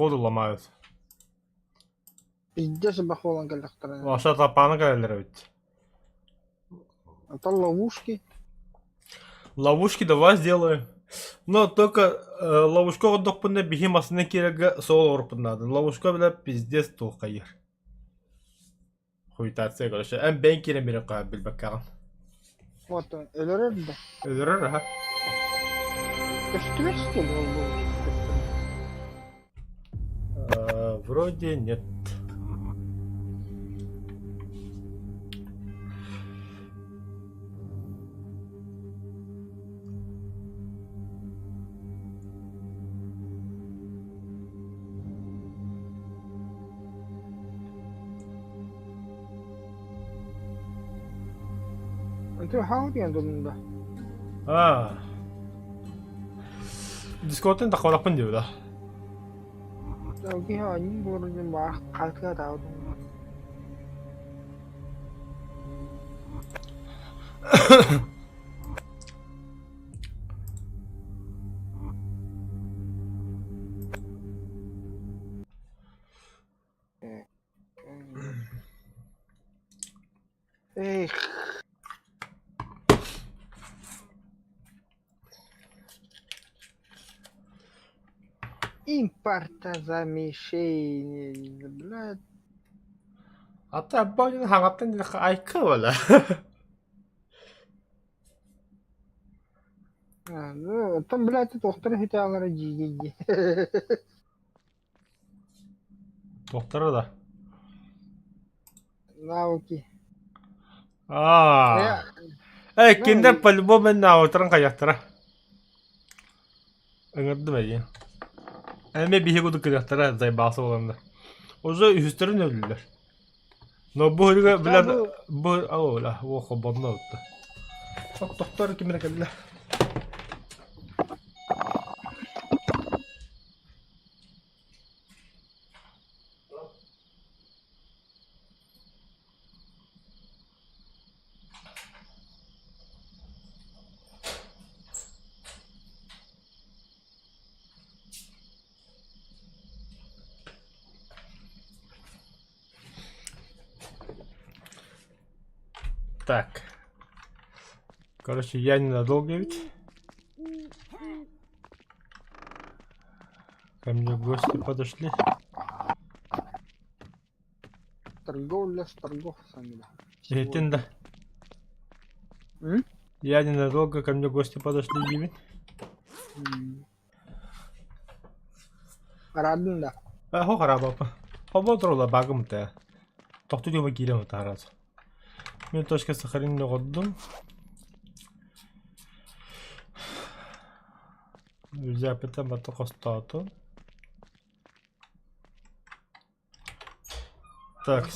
Сходу ломают. Пиздец бахуолан кэллэхтэринэ. Вообще таппааны кэлэллэр эбит. Это ловушки. Ловушки давай сделаем. Но только ловушка оҕордохпуна биһи массыына киирэргэ суол оҥорбут наада. Ловушка бля пиздец туоххайыр. Хуйтация короче. Эн бэйэҥ киирэн биэриэххэ билбэккэҕин. Вот өлөрөр да. Өлөрөр аха. Көстүбэт что ли ол Вроде нет. Хаҥ диэн донунда. Аа. Дискордтан таххалаппын диэбит Киһи аньыы буоларын баах хаатыга таабытым. Эх. Импортозамещение, блядь. Ата аббаҕын хаҥаттан диэххэ айка буола. А, ну, оттон, блядь, туохтара сүтээҕэлэрэ дии-дии. Туохтара да? Навыки. Аа. Э, кинилэр по-любому навыктарын хайыахтара. Ыҥырдым эйиин. Эмиэ биһиги курдук кыахтара заебался буоланнар. Уже үһүстэрин өллүлэр. Но бу һүрүгэ билэр бу оо ла о хобонно утта. Тохтор ким эрэ кэллэ. Так. Короче, я ненадолго ведь. Ко мне гости подошли. Торговля с торговцами. Иһиттин да. М? Я ненадолго ко мне гости подошли, диибин. М. Араадын да. Э, хо хараабаппа. Хобо турула багым тэ. Тохту диэбэ киирэн утаарат. Мен точка сахарин доҕордум. Взяпыта бата хостоотун. Так.